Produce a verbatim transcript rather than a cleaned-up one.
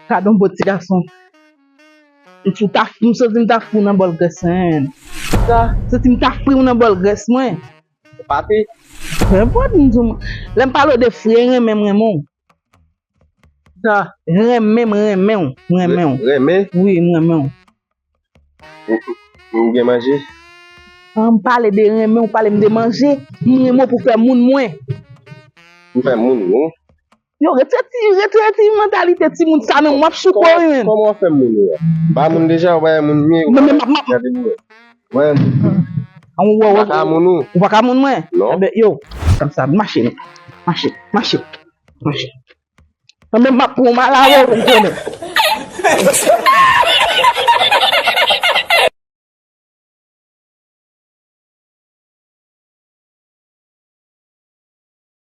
Gad yon bòt ti gason. M fou ta, m santi m ta fou nan bòl grès mwen. Sa, santi m ta fou nan bòl grès mwen. Pati. Nenpòt m di w. Lè m pale w de fre, renmen m renmen w. Sa, renmen m renmen w, m renmen w. Renmen? Wi, m renmen w. M gen manje. An m pale de renmen w, pale m de manje. M renmen w pou fè moun mwen. M fè moun nou. Yo, retire ti, retire ti mantalite timoun sa nan w ap souke w wi menm. Kòman w fè moun ou a? M pa moun deja, ou pa moun mye. Men men m ap, m ap, Gade moun. Wè moun. an w wè Ou w pa ka moun ou. Ou pa ka moun mwen. Non. Enben, yo, konsa, mache, mache, mache, mache. Enben, m ap pran w mal avè w, m konnen.